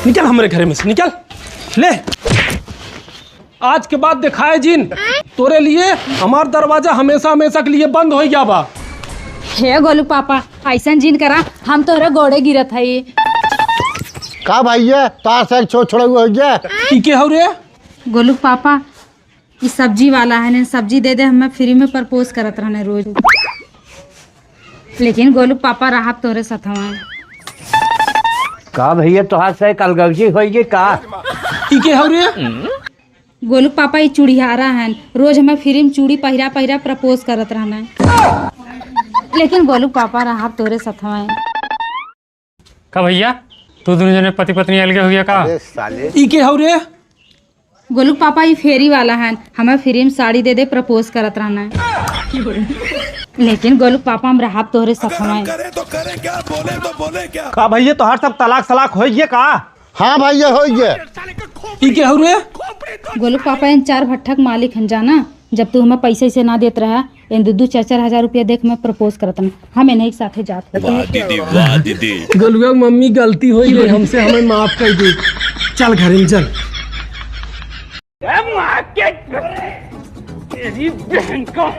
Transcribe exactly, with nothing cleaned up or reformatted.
निकल हमरे घरे में से, निकल। ले, आज के बाद देखाए जिन, तोरे लिए हमार दरवाजा हमेशा हमेशा के लिए बंद होइ गया बा। हे गोलू पापा, ऐसन जिन करा, हम तोहरे गोड़े गिरत हई। का भैया, तार से एक छो छोड़ा हुआ हो गया? ई के हौ रे? गोलू पापा, ई सब्जी वाला है ने, सब्जी दे दे, हमें फ्री में प्रपोज करत रहने रोज। लेकिन गोलू पापा रहब तोहरे सथवा। का भैया, तोहार से कलगौजी होइगी का? ई के हौ रे? गोलू पापा ई चूड़िहारा हन, रोज हमें फ्री में चूड़ी पहिरा पहिरा प्रपोज करत रहना। लेकिन गोलू पापा रहब तोहरे सथवा। का भैया, तू दुनों जने पति पत्नी अलगे हो गया का? अरे साले। ई के हौ रे? गोलू पापा ई फेरी वाला हन, हमें फ्री में साड़ी दे दे प्रपोज करत रहना। लेकिन गोलू पापा हम रहब तोहरे सथवा। करे तो करे क्या, बोले तो बोले क्या? का भैया, तोहार सब तलाक सलाक होइ गया का? हाँ भैया, होइ गया। ई के हौ रे? गोलू पापा इन चार भट्ठक मालिक हन जाना, जब तू हमें पैसे से ना देत रहा, इन दू दू चार चार हजार रुपया देख मैं प्रपोज करत हन, हम इन्हीं के साथे जात हन। वाह दीदी, वाह दीदी। गोलुआ मम्मी गलती होइ गई हमसे, हमें माफ कर दे। चल घर में चल। तेरी बहन का।